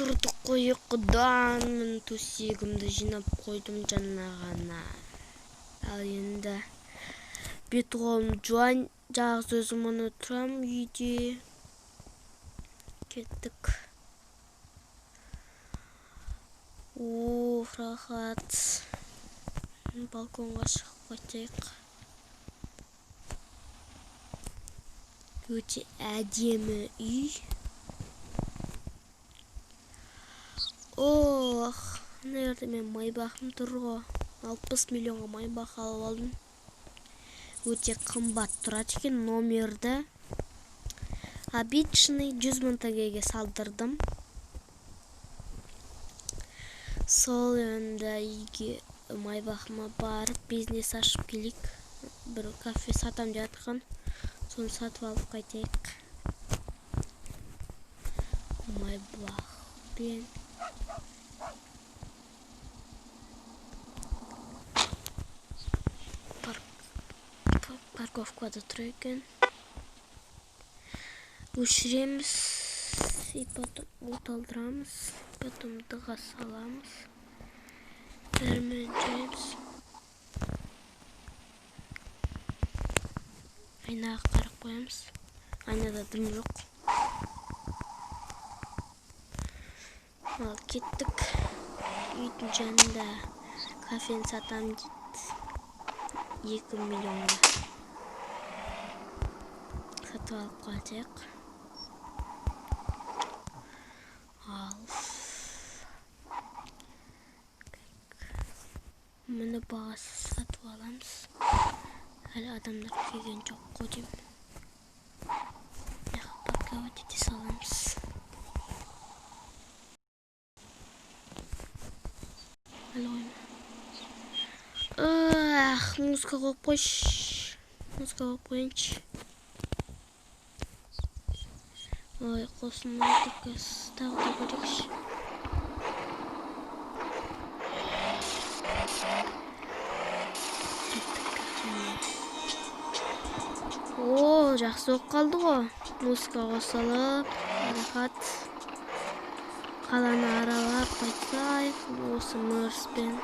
Тұрдық қой ұйқыдан, төсегімді жинап қойдым жаңа ғана. Ал енді бет қолым жуайын, жалғыз өзім ғана тұрамын үйде. Кеттік. Ух, рахат. Балконға шығып қайтайық. Өте әдемі үй. Ох, мына жерде мен майбахым тұр ғой. 60 миллионға майбах алып алдым. Өте қымбат тұрады екен номерді. Обычный 100 мың теңгеге салдырдым. Сол енді үйге майбахыма барып бизнес ашып келейік. Бір кафе сатам деп жатқан. Соны сатып алып қайтайық. Майбахпен парковкада тұр екен. Өшіреміз и потом от алдырамыз, потом дыға саламыз. Бәрімен жүреміз. Айнаға қарап қоямыз. Айнада дым жоқ. Ал кеттік. Үйдің жанында кафені сатамын дейді. 2 миллионға. Сатып алып қайтайық. Ал. Мұны бағасы сатып аламыз. Әлі адамдар келген жоқ қой деймін. Парковать ете саламыз. Әлі қойма. Ах, музыка қойып қойшы. Музыка қойып қояйыншы. Ой, қосылмайды тағы да көрейікші. О, жақсы болып қалды ғой. Музыка қосылып, рахат. Қаланы аралап қайтсайық осы Мерспен.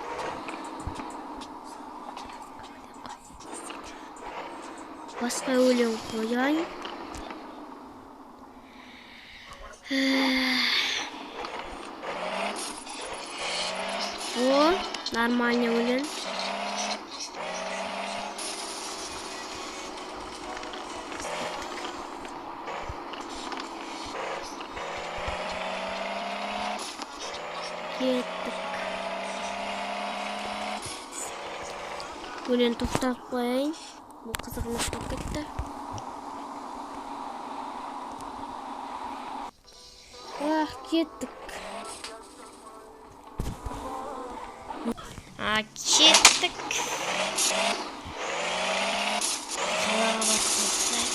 Басқа өлең қояйын. О, нормальный өлең. Кеттік. Өлең тоқтап қояйын. Бұл қызық емес болып кетті. Ах, кеттік. А, кеттік. Қалаға барып қайтсайық.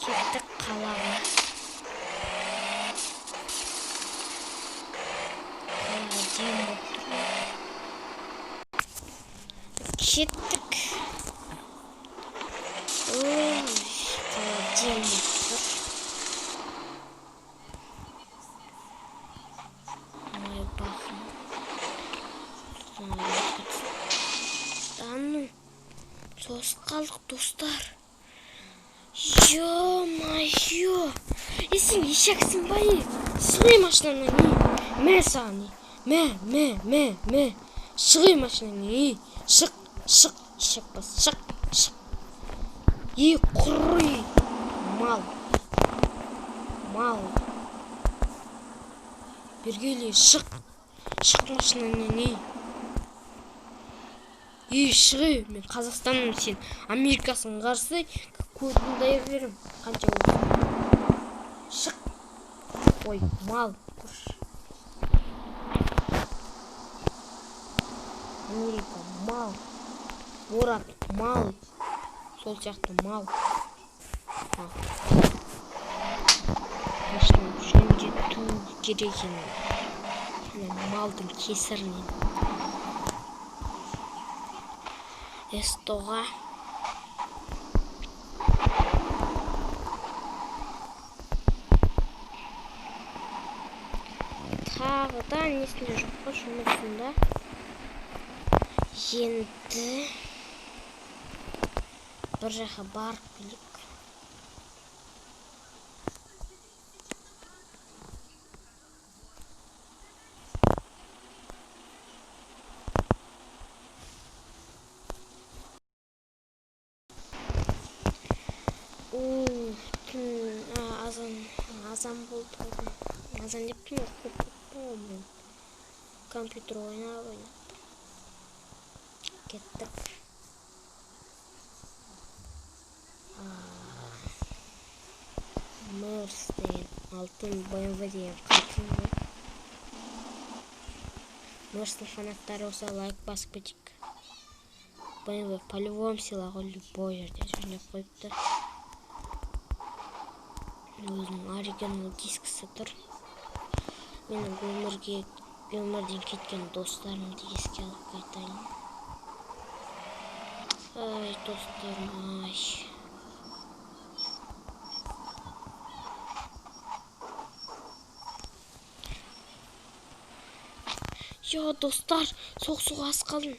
Кеттік қалаға. Кеттік. Ой, қала дем болып тұр. Майбахым. Да ну, сосып қалдық, достар. Ё-моё! Е, сен ешексің ба, е? Шығай машинаңнан, е? Мә саған, е? Мә, мә, мә, мә. Шығай машинаңнан, е? Шық, шық, ешек бас, шық, шық. Е, құры, мал. Мал. Бергелі, шық. Шық машинаңнан, е? Е, шығай, мен Қазақстаным, сен Америкасың қарсы, көзімді айырып жіберем. Қанша болды? Шық. Ой, мал. Тұршы. Америка, мал. Борат, мал. Сол сияқты мал. Мал. Машинаны жөндету керек енді. Малдың кесірінен. Эстоға. Тағы да несінде жоқ қой жұмысында. Енді бір жаққа барып келейік. Азан болды ғой. Азан деп түн оқып кеттім. Компьютер ойнап кеттік. Мерс деген алтын BMW деген қатын ғой. Мерстің фанаттары болса лайк басып кетейік. BMW по-любому сыйла ғой, любой жерде жөнеп қойыпты. Өзінің оригинал дискісі тұр. Менің өмірден кеткен достарымды еске алып қайтайын. Ай, достарым, ай. Йо, достар, соғысуға аз қалдым.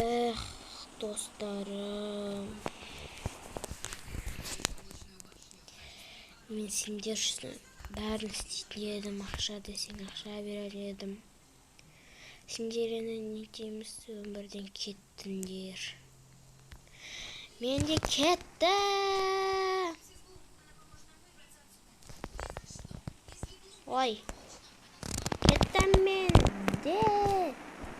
Эх, достарым. Мен сендер үшін бәрін істейтін едім, ақша десең ақша берер едім. Сендер енді не дейміз, өмірден кеттіңдер. Мен де кеттім. Ой, кеттім мен де.